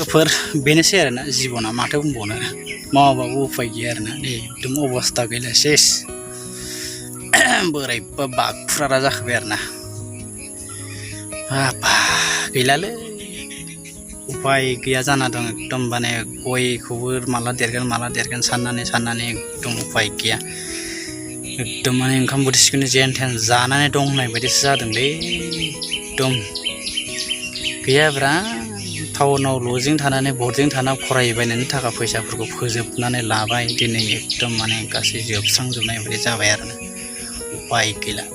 लोगोफोर बेनोसै आरोना जिबना माथो बुंबावनो मावाबाबो उफाय गैया आरोना एकदम अबस्था गैला सेस बोरायबा बागफुरारा जाखाबाय आरोना बाबा गैलालै उफाय गैया जाना दं एकदम माने गयखौबो माला देरगोन साननानै एकदम उफाय गैया एकदम माने ओंखाम बोथिसेखौनो जेन थेन जानानै दं होननाय बायदिसो जादोंलै एकदम गैयाब्रा टाउनाव लजिं थानानै बर्डिं थाना फरायबायनानै थाखा फैसाफोरखौ फोजोबनानै लाबाय दिनै एकदम माने गासै जोबस्रांजोबनाय बायदि जाबाय आरोना उफाय गैला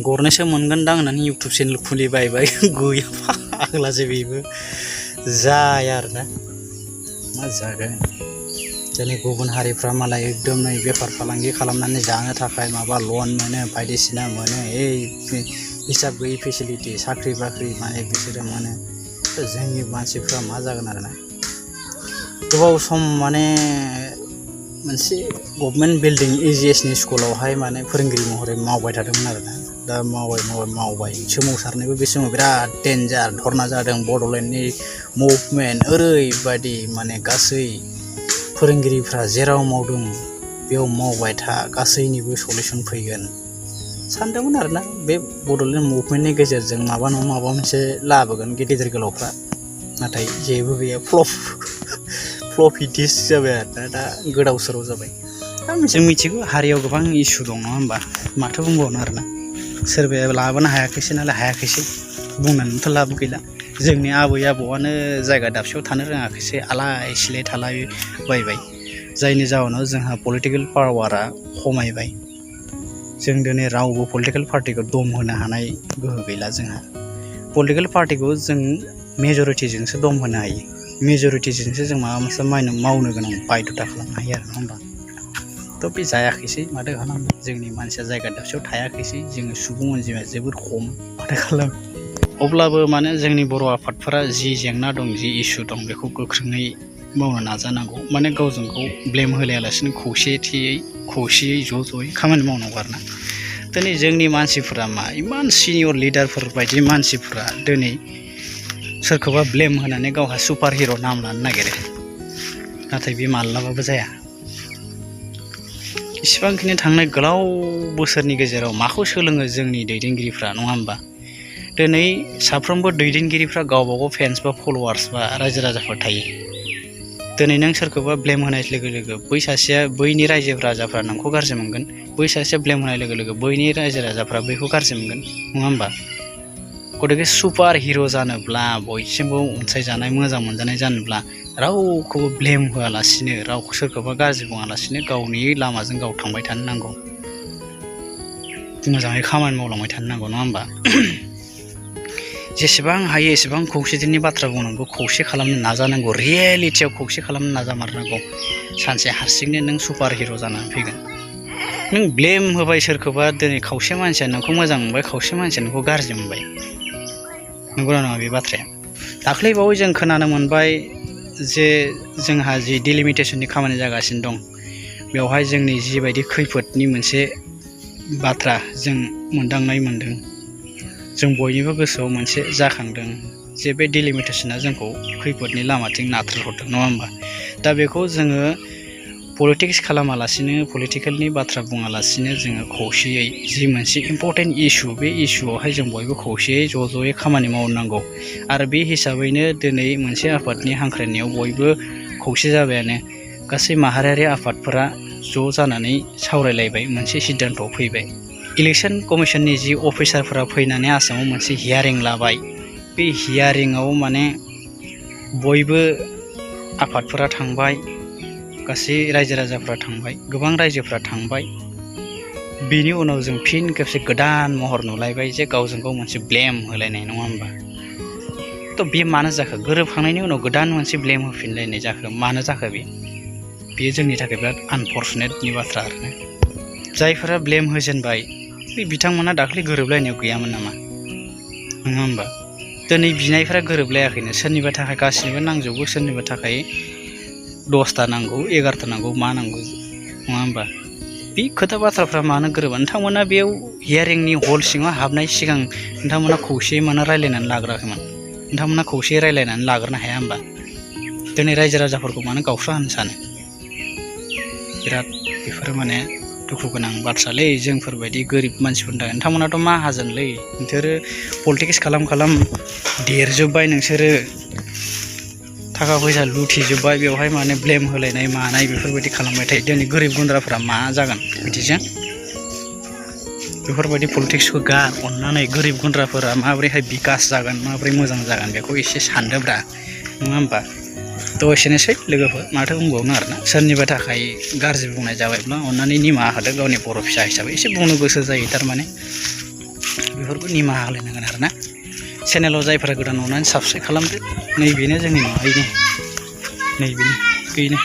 गरनैसो मोनगोनदां होननानै इउटुब चेनेल खुलिबायबाय गैया फाग्लासो बेबो जाया आरोना मा जागोन दिनै गुबुन हारिफ्रा मालाय एकदम नै बेफार फालांगि खालामनानै जानो थाखाय माबा लन मोनो बायदिसिना मोनो हिसाब गैयै फेसिलिटि साख्रि बाख्रि माने बिसोरो मोनो जोंनि मानसिफ्रा मा जागोन आरोना गोबाव सम माने मोनसे गभर्नमेन्ट बिल्डिं एजिएसनि स्कुलावहाय माने फोरोंगिरि महरै मावबाय थादोंमोन आरोना दा मावबाय सोमावसारनायबो बे समाव बिराद डेन्जार धरना जादों बड'लेण्डनि मुभमेन्ट ओरैबायदि माने गासै फोरोंगिरिफ्रा जेराव मावदों बेयाव मावबाय था गासैनिबो सलिउसन फैगोन सानदोंमोन आरोना बे बड'लेण्ड मुभमेन्टनि गेजेरजों माबा नङा माबा मोनसे लाबोगोन गेदेर गोलावफ्रा नाथाय जेबो गैया फ्लपिटिस जाबाय आरोना दा गोदाव सोराव जाबाय जों मिथिगौ हारियाव गोबां इसु दं नङा होमबा माथो बुंबावनो आरोना सोरबाया लाबोनो हायाखैसै नालाय हायाखैसै बुंनानैथ' लाबो गैला जोंनि आबै आबौआनो जायगा दाबसेयाव थानो रोङाखैसै आलाय सिलाय थालाबायबाय जायनि जाहोनाव जोंहा पलिटिकेल पावारा खमायबाय जों दिनै रावबो पलिटिकेल पार्टिखौ दम होनो हानाय गोहो गैला जोंहा पलिटिकेल पार्टिखौ जों मेजरिटिजोंसो दम होनो हायो मेजरिटिजोंसो जों माबा मोनसे मावनो गोनां बायध'था खालामनो हायो आरो नङा होमबा थ' बे जायाखैसै माथो खालामनो जोंनि मानसिया जायगा दाबसेयाव थायाखैसै जोङो सुबुं अनजिमाया जोबोद खम माथो खालाम अब्लाबो माने जोंनि बर' आफादफोरा जि जेंना दं जि इसु दं बेखौ गोख्रोङै मावनो नाजानांगौ माने गावजों गाव ब्लेम होलायालासिनो खौसेयै ज' ज'यै खामानि मावनांगौ आरोना दिनै जोंनि मानसिफोरा मा इमान सिनियर लिडारफोर बायदि मानसिफोरा दिनै सोरखौबा ब्लेम होनानै गावहा सुपार हिर' नाम लानो नागिरो नाथाय बे माब्लाबाबो जाया इसिबांखिनि थांनाय गोलाव बोसोरनि गेजेराव माखौ सोलोङो जोंनि दैदेनगिरिफ्रा नङा होमबा दिनै साफ्रोमबो दैदेनगिरिफ्रा गावबा गाव फेन्स बा फल'वार्स बा रायजो राजाफोर थायो दिनै नों सोरखौबा ब्लेम होनाय लोगो लोगो बै सासेया बैनि रायजो राजाफ्रा नोंखौ गाज्रि मोनगोन बै सासेया ब्लेम होनाय लोगो लोगो बैनि रायजो राजाफ्रा बैखौ गाज्रि मोनगोन नङा होमबा गतिके सुपार हिर' जानोब्ला बयजोंबो अनसायजानाय मोजां मोनजानाय जानोब्ला रावखौबो ब्लेम होआलासिनो रावखौ सोरखौबा गाज्रि बुङालासिनो गावनि लामाजों गाव थांबाय थानो नांगौ मोजाङै खामानि मावलांबाय थानो नांगौ नङा होमबा जेसेबां हायो एसेबां खौसेथिनि बाथ्रा बुंनांगौ खौसे खालामनो नाजानांगौ रियेलिटियाव खौसे खालामनो नाजामारनांगौ सानसे हारसिंनो नों सुपार हिर' जानानै फैगोन नों ब्लेम होबाय सोरखौबा दिनै खावसे मानसिया नोंखौ मोजां मोनबाय खावसे मानसिया नोंखौ गाज्रि मोनबाय नंगौना नङा बे बाथ्राया दाख्लैबावै जों खोनानो मोनबाय जे जोंहा जि डिलिमिटेसननि खामानि जागासिनो दं बेवहाय जोंनि जिबायदि खैफोदनि मोनसे बाथ्रा जों मोनदांनाय मोनदों जों बयनिबो गोसोआव मोनसे जाखांदों जे बे डिलिमिटेसना जोंखौ खैफोदनि लामाथिं नाथ्रोदहरदों नङा होमबा दा बेखौ जोङो पलिटिक्स खालामालासिनो पलिटिकेलनि बाथ्रा बुङालासिनो जोङो खौसेयै जि मोनसे इम्परटेन्ट इस्यु बे इस्युआवहाय जों बयबो खौसेयै ज' ज'यै खामानि मावनांगौ आरो बे हिसाबैनो दिनै मोनसे आफादनि हांख्रायनायाव बयबो खौसे जाबायानो गासै माहारियारि आफादफोरा ज' जानानै सावरायलायबाय मोनसे सिद्धान्तआव फैबाय इलेक्सन कमिसननि जि अफिसारफोरा फैनानै आसामाव मोनसे हियारिं लाबाय बे हियारिंआव माने बयबो आफादफोरा थांबाय गासै रायजो राजाफ्रा थांबाय गोबां रायजोफ्रा थांबाय बेनि उनाव जों फिन खेबसे गोदान महर नुलायबाय जे गावजों गाव मोनसे ब्लेम होलायनाय नङा होमबा थ' बे मानो जाखो गोरोबखांनायनि उनाव गोदान मोनसे ब्लेम होफिनलायनाय जाखो मानो जाखो बेयो जोंनि थाखाय बिराद आनफर्चुनेटनि बाथ्रा आरोना जायफोरा ब्लेम होजेनबाय बे बिथांमोना दाख्लै गोरोबलायनायाव गैयामोन नामा नङा होमबा दिनै बिनायफ्रा गोरोबलायाखैनो सोरनिबा थाखाय गासिनोबो नांजोबगौ सोरनिबा थाखाय 10टा नांगौ 11टा नांगौ मा नांगौ नङा होमबा बे खोथा बाथ्राफ्रा मानो गोरोबा नोंथांमोना बेयाव हियारिंनि हल सिङाव हाबनाय सिगां नोंथांमोना खौसेयै मानो रायलायनानै लाग्राखैमोन नोंथांमोना खौसे रायलायनानै लाग्रोनो हाया होमबा दिनै रायजो राजाफोरखौ मानो गावस्रा होनो सानो बिराद बेफोरो माने दुखु गोनां बाथ्रालै जोंफोरबायदि गोरिब मानसिफोरनि थाखाय नोंथांमोनाथ' माहाजोनलै नोंसोरो पलिटिक्स खालाम देरजोब्बाय नोंसोरो थाखा फैसा लुथिजोब्बाय बेवहाय माने ब्लेम होलायनाय मानाय बेफोरबायदि खालामबाय थायो दिनै गोरिब गुन्द्राफोरा मा जागोन बिदिजों बेफोरबायदि पलिटिक्सखौ गार अननानै गोरिब गुन्द्राफोरा माबोरैहाय बिकास जागोन माबोरै मोजां जागोन बेखौ एसे सानदोब्रा नङा होमबा थ' एसेनोसै लोगोफोर माथो बुंबावनो आरोना सोरनिबा थाखाय गाज्रि बुंनाय जाबायब्ला अननानै निमाहा होदो गावनि बर' फिसा हिसाबै एसे बुंनो गोसो जायो थारमाने बेफोरखौ निमाहा होलायनांगोन आरोना चेनेलाव जायफोरा गोदान अननानै साबस्क्राइब खालामदो नैबेनो जोंनि न'आइनो नैबेनो बेनो